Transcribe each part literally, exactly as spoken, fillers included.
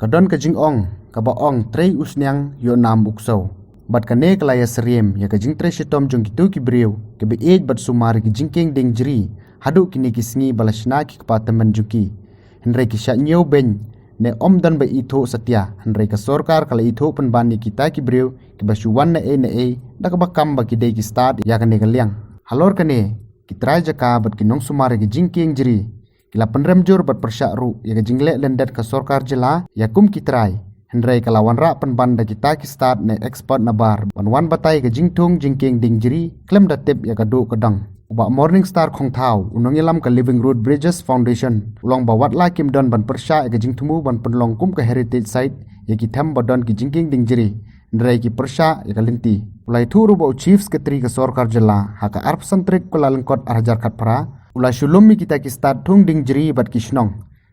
Ka don ka jingong kaba ong trei u sniang ïoh nam u ksew. Bad kane ka la ïa syriem ïa ka jingtrei shitom jong kito ki briew kiba ïeit bad sumar ïa ki jingkieng dieng jri haduh kine ki sngi ba la shna ki kpa tymmen jong ki. Hynrei ki shah ñiew beiñ ne ym don ba ithuh satia, hynrei ka sorkar ka la ithuh pynban ïa kita ki briew kiba shu wan na ei na ei da kaba kam ba ki dei ki stad ïa kane ka liang. Halor kane, ki trai jaka bad ki nongsumar ïa ki jingkieng jri ki la pynrem jur bad pyrshah ruh ïa ka jingleh lyndet ka sorkar jylla ïa kum ki trai. Hynrei ka la wanrah pynban da kita ki stad ne expert nabar ban wan batai ka jingthung jingkieng dieng jri khlem da tip ïa ka duh ka dang. U Bah Morning Star Khongthaw, u nongïalam ka Living Root Bridges Foundation, u la ong ba wat la kim don ban pyrshah ïa ka jingthmu ban pynlong kum ka heritage site ïa ki them ba don ki jingkieng dieng jri, hynrei ki pyrshah ïa ka lynti. U la ïathuh ruh ba u Chief Secretary ka sorkar jylla ha ka arphew san tarik Kyllalyngkot arhajar khatphra u la shu lum ïa kita ki stad thung dieng jri bad ki shnong.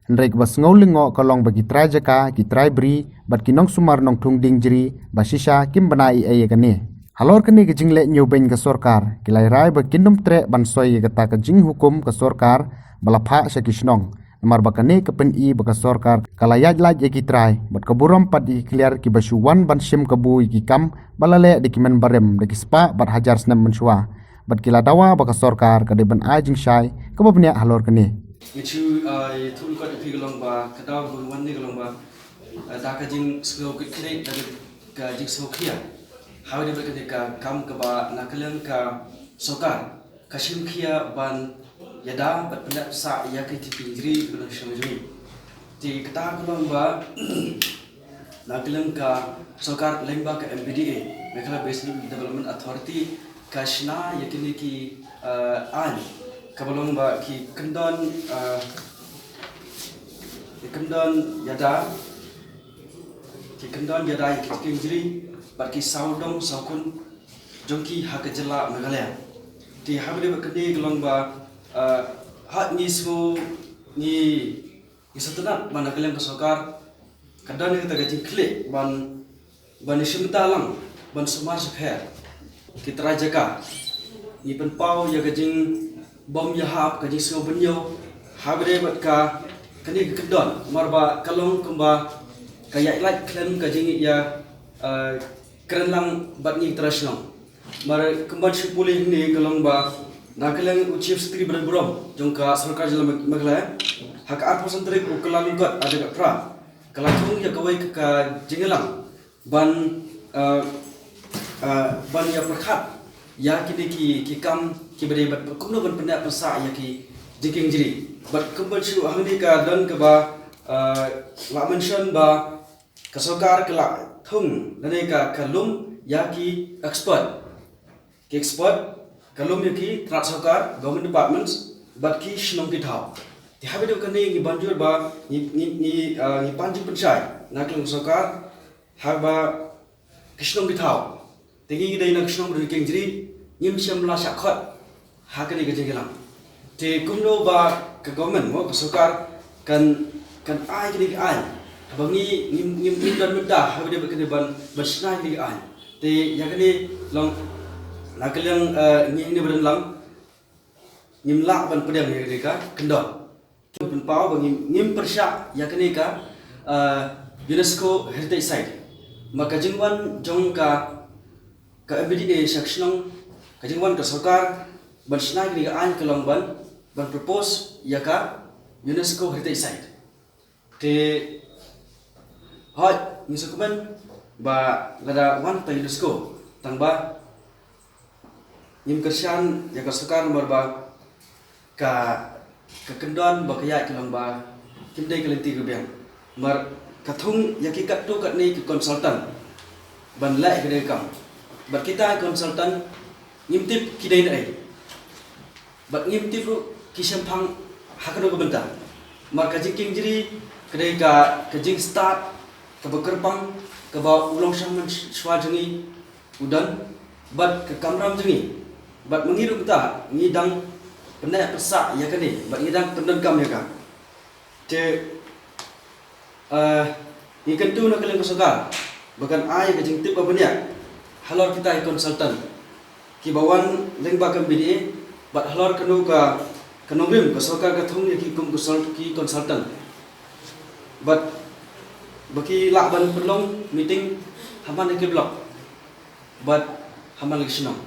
Hynrei kaba sngew lyngngoh ka long ba ki trai jaka, ki trai bri bad ki nongsumar nongthung dieng jri ba shisha kim bna ei ei ïa kane. Halor kane ka jingleh ñiew beiñ ka sorkar, ki la rai ba kin ym treh ban soi ïa kata ka jinghukum ka sorkar ba la phah sha ki shnong. Namar ba kane ka pyni ba ka sorkar ka la ïaid lait ïa ki trai bad ka burom pat ïa ki kliar kiba shu wan ban shim kabu ïa ki kam ba la leh da ki men barim da ki spah bad hajar snem mynshuwa. Bad ki la dawa ba ka sorkar ka dei ban ai jingshai kaba bniah halor kane. Ngi shu, ah, ïathuh lyngkot ïa phi ka long ba ka daw ba ngi wan ne ka long ba, ah, da ka jingsngew kit khlieh, da ka jingsngew khia. Haba ïadei bad kane ka kam kaba na ka liang ka sorkar ka shim khia ban ïada bad pyndep sah ïa ki jingkieng jri kiba don sha shnong jong ngi. Te kata ka long ba na ka liang ka sorkar lyngba ka M B D A, Meghalaya Basin Development Authority, ka shna ïa kine ki, eh, aiñ kaba long ba ki kyndon, eh, ki kyndon ïada, ki kyndon ïada ïa ki jingkieng jri bad ki sawdong sawkun jong ki ha ka jylla Meghalaya. Te haba ïadei bad kane ka long ba, eh, ha ngi sngew ngi Ngi sngewtynnat ba na ka liang ka sorkar ka don ïa kata ka jingkhlieh ban, ban ïashim bynta lang ban sumar shapher ki trai jaka. Ngi pynpaw ïa ka jingbym ïahap, ka jingsngew bynñiew haba ïadei bad ka, kane ka kyndon, namar ba ka long kumba ka ïaid lait khlem ka jingïa, eh, kren lang bad ngi ki trai shnong. Namar kumban shu pule hangne ka long ba na ka liang u Chief Secretary ba don burom jong ka sorkar jylla Meg-, Meghalaya, ha ka arphew san tarik u Kyllalyngkot arhajar khatphra, ka la thung ïa kawei ka, ka jingïalang ban, eh, eh, ban ïa pyrkhat ïa kine ki, ki kam kiba dei bad kumno ban pyndep pynsah ïa ki jingkieng jri. Bad kumban shu hangne ka don kaba, eh, la mention ba ka sorkar ka la thung lane ka, ka lum ïa ki expert. Ki expert ka lum ïa ki tnat sorkar, government departments, bad ki shnong ki thaw. Te haba ïadei bad kane ngi ban jur ba ngi, ngi, ngi, ah, ngi pan jingpynshai na ka liang sorkar haba ki shnong ki thaw. Te ngi dei na ka shnong ba don kieng jri, ngim shym la shah khot ha kane ka jingïalang. Te kumno ba ka government mo ka sorkar kan, kan ai kine ki aiñ haba ngi ngim, ngim, ngim don mynta haba ïadei bad kane ban, ban shna kine ki aiñ. Te ïa kane long na ka liang, eh, ngi hangne ba don lang ngim lah ban pdiang ïa kane ka kyndon. Pynpaw ba ngim, ngim pyrshah ïa kane ka, ah, UNESCO Heritage Site. Ma ka jingwan jong ka, ka M B D A sha ka shnong, ka jingwan ka sorkar ban shna kane ka aiñ ka long ban, ban propose ïa ka UNESCO Heritage Site. Te hooid, ngi sngewkmen ba lada wan ta UNESCO, tang ba ngim kyrshan ïa ka sorkar namar ba ka, ka kyndon ba ka ïaid ka long ba kim dei ka lynti ka biang. Namar ka thung ïa ki katto katne ki consultant ban leh ïa kane ka kam. Bad kita ki consultant ngim tip ki dei naei. Bad ngim tip ruh ki shemphang ha kano ka bynta. Namar ka jingkieng jri ka dei ka, ka jingstad kaba kyrpang kaba u longshaman shuwa jong ngi u don bad ka kamram jong ngi. Bad ma ngi ruh mynta ngi dang pynneh pynsah ïa kane bad ngi dang pyndonkam ïa ka. Te, eh, ngi kyntu na ka liang ka sorkar ba kan ai ka jingtip ba bniah halor kita ki consultant kiba wan lyngba ka M B D A bad halor kano ka, ka nongrim ka sorkar ka thung ïa ki kum consult-, ki consultant. Bad Ba ki lah ban pynlong meeting ha man ki block bad ha man ki shnong.